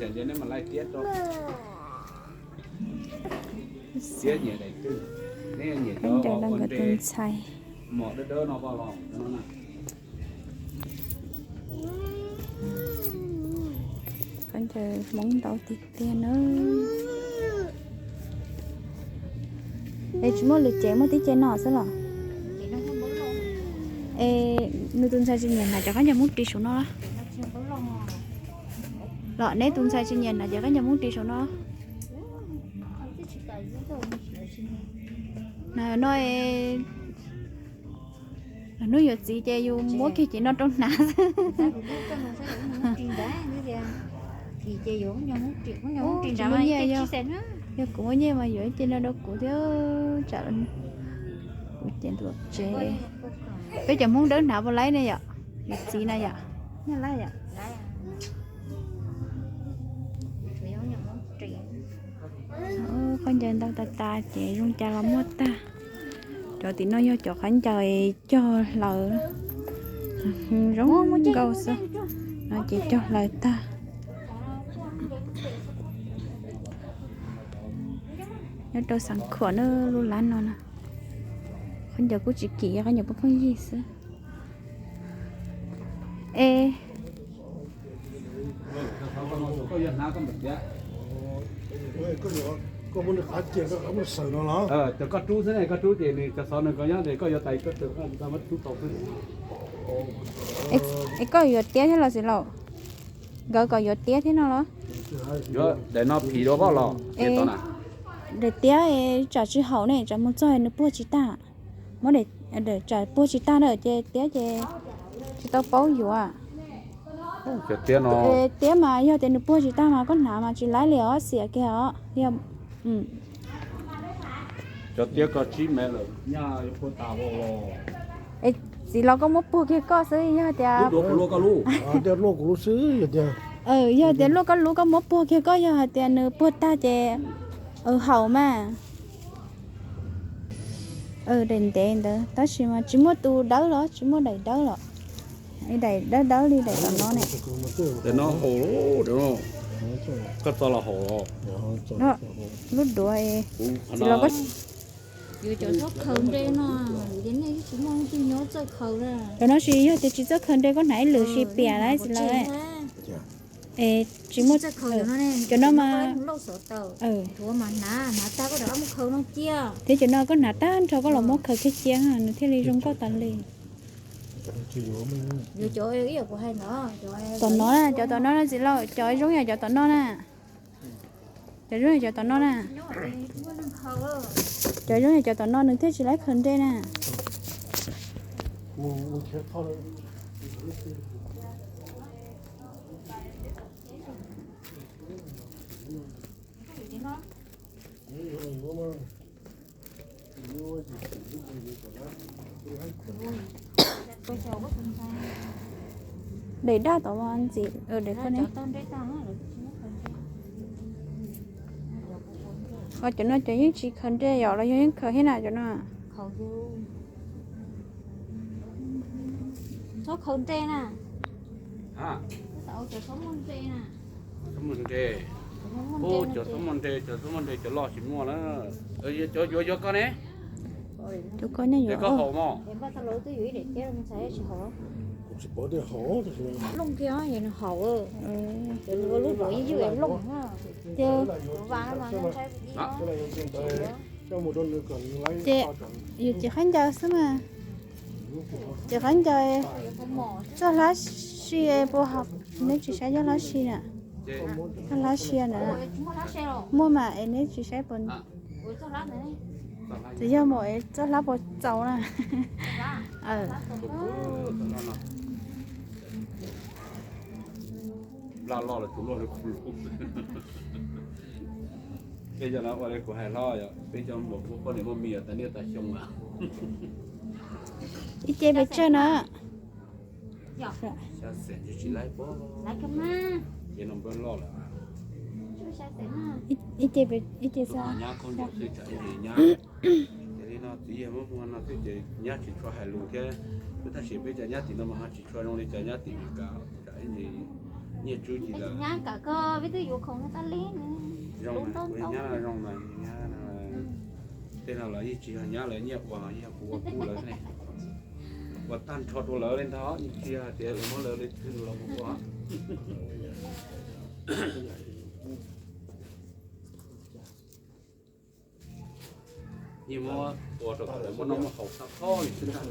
Ces nej mas laij tiab rau. Tiab nyiam daim twg? Nej nyiam cov nkawd tus ntxhais. Mom dawb dawb no pom los no na. Khaub ncaws Hmoob ntau tiag tiag na. Es tsis muaj lwm cev, muaj tib ce no xwb los? Es nws tus ntxhais tsis nyiam hnav cov khaub ncaws Hmoob ris saum no los? Los neb tus ntxhais tsis nyiam hnav cov khaub ncaws Hmoob ris saum no? Hnav no es hnub yuav txiv ces yus muab kiag cev no rau hnav. Yog kuv muaj nyiaj, yog kuv muaj nyiaj mas yuav ib ce no rau kuv thiab tsam kuv ces ntuas tsev. Peb cov Hmoob dawb hnav puas laib ne yom? Yuav txiv na yom? Khaub ncaws ntau tas tas ces zoo cas los muaj tag. Cov tim no yog cov khaub ncaws cog hlaws, zoo nkauj xwb, no ces cog hlaws tag. Nyob rau Xeev Khuam na, lub lab no na, khaub ncaws kuj tsis kim, yog khaub ncaws poj phooj ywg xwb. Es Es koj yuav tiab thiab los Txiv Laus? Nkawd kom yuav tiab thiab no los? Daim no phim dua koj los? Daim tiab tsam tsis haum ne, tsam mus txog nws puag tsis tag. Muab daim, tsam puag tsis tag na ces tiab ces tsis tau paub yuav. Tiab mas yog tias nws puag tsis tag mas koj hnav mas tsis laib li os, xiam kiag os. Cov tiab koj tsib mev lawm, nyaj yuav puag tas los. Es Txiv Laus koj muab puag kiag koj xwb, yog tias luaj kuv lub xwb, yog tias luaj koj lub koj muab puag kiag koj, yog hais tias nws puag tag ces haum mas. Daim ntev ntawd tab sis mas tsis muaj tus dawb los, tsis muaj daim dawb los. Daim dawb dawb li daim tom no ne. Koj txo los haum. Lub duav Txiv Laus koj. Yuav cov txhob khaws nre no, ces nej tsis muaj leej twg nyob txawj khaws na. Cov no tsis yog tias tsis txawj khaws nre, koj hnav ib lwm sis piam lawm Txiv Laus. Es tsis muaj, cov no mas, thiab cov no koj hnav tag nrho koj los muab khaws kiag cia nws thiaj li zoo nkauj tas li. Tom no na, cov tom no na Txiv Laus, cov zoo yam cov tom no na. Cov zoo yam cov tom no na. Cov zoo yam cov tom no nws thiaj tsis laib khaws nre na. Daim daj tod mas ntxim, daim ko ne. Ho cov no cov yeej tsis khaws nre yom, los yog yeej khaws thiab na cov no? Txhob khaws nre na. Txhob muaj nre. Cov txhob muaj nre, cov txhob muaj nre cov loj tsis muaj na. Cov yuav yuav koj ne. Cov koj nyob yuav koj haum mos. Lub duav yeej yog looj. Ces yus cev khaub ncaws xwb mas. Cev khaub ncaws, txoj hlab si puas haum? Neb tsis saib txoj hlab si na. Txoj hlab si na. Muaj mas es neb tsis saib puas? Txawm yog mus es txoj hlab puas txaus na. Laj loj los tsuas luaj li kuv lub. Peb cov no ua li kuv hais hlob yom, peb cov npaum kuv poj niam muaj me nyuam tas niaj tas xyoo lawm. Ib ce pes tsawg na? Xya xees tsis laib pob. Ces no npawb loj lawm. Ib ce, ib ce xwb. Nyab khaub ncaws xwb tsam ib ce nyab. Ces li no txiv yawg muab muag no xwb ces nyab tsis tshua hais lus thiab. Tab sis peb cov nyab tim no mas ho tsis tshua zoo li cov nyab tim Meskas, tsam ib ce Nyiaj tsub ci lawm. Nyab kam koj peb twb yuav khoom no tas li. Zoo, kuv nyab zoo mas nyab. Tej no los yeej tsis yog nyab lawv nyiaj ua, yog kuv ua kub lawv ne. Ua tag nrho rau lawv li ntag, yeej tsis yog tias lawv muab lawv li twg los mus ua. Yeej muab ua rau kom lawv muaj noj muaj haus tag nrho li xwb ntag.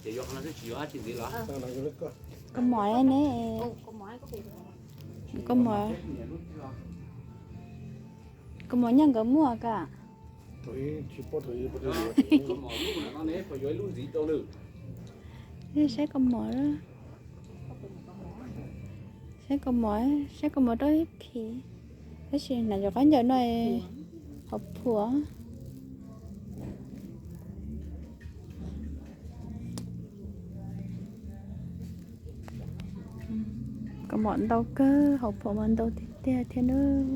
Ces yuav qhov no xwb tsis yuav dab tsi ntxiv los? Koj mom ne? Koj mom, koj mom nyiaj nkawd muaj ka? Saib koj mom, saib koj mom, saib koj mom rau ib phim. Tab sis hnav cov khaub ncaws no hauv phuam. Koj mom ntau kawg, hauv phuam mas ntau tiag tiag thiab nawb.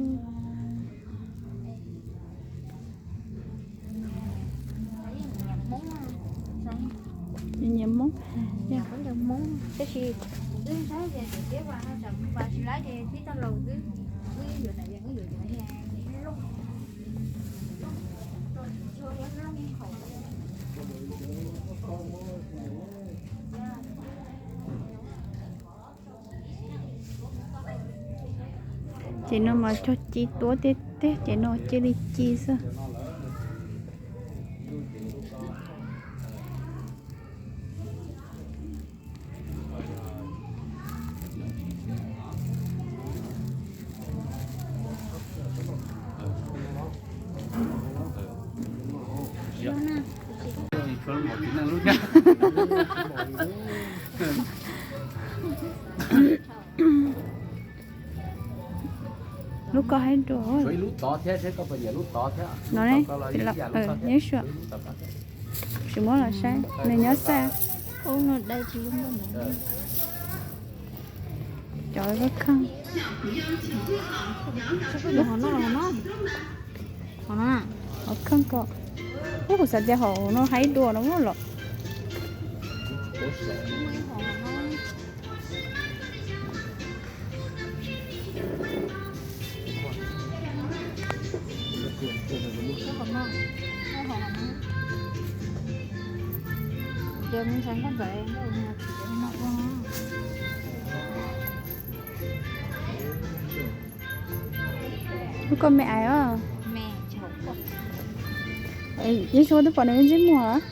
Nyiam Hmoob, tab sis Ces no mas cog ci tuab tiag tiag, ces no cia li ci xwb. Lub ko haib dua. Lub tod thiab, saib koj puas nyiam lub tod thiab. No ne, yeej suam. Tsis muab los saib, nws nyob xa. Cov kheej. Hauv kheej ko. Ub, kuv xav tias hauv no haib dua no los. Lub ko me ais os. Yeej tsis ua twb pom nws ntsej muag.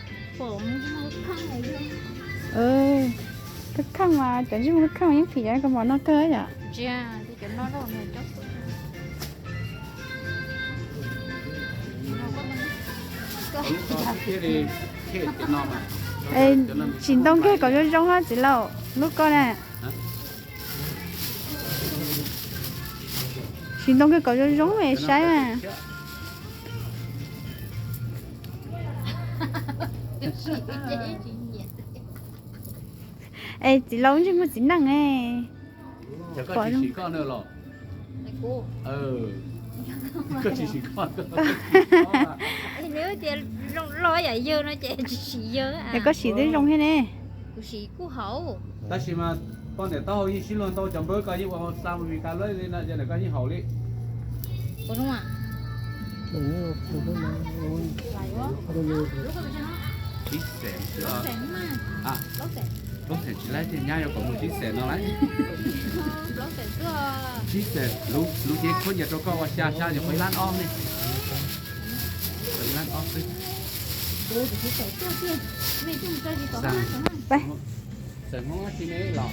Kheej kheej mas cov ntsej muag kheej yeej phim cov koj mom no kawg yom. Tsis ntoo kiag kom zoo zoo txiv laus, lub ko na. Tsis ntoo kiag kom zoo zoo es saib mas. Es txiv laus ntsej muag txiv neej ne. Es koj sim twb zoo thiab ne. Tab sis mas poj niam taub hau yeej sib luag ntau cov npawb ko yeej ua hauv xa mus Meskas lawm li no ces ntawm ko yeej haum li. Plaub xees tsis laib thiab, nyab yuav kom mus tsib xees no lauj. Tsib xees, luv cev khaub ncaws rau koj ua xya sab ces qhov ib lab ob ne. Qhov ib lab ob xwb. Xeem Hmoob dab tsi ne los?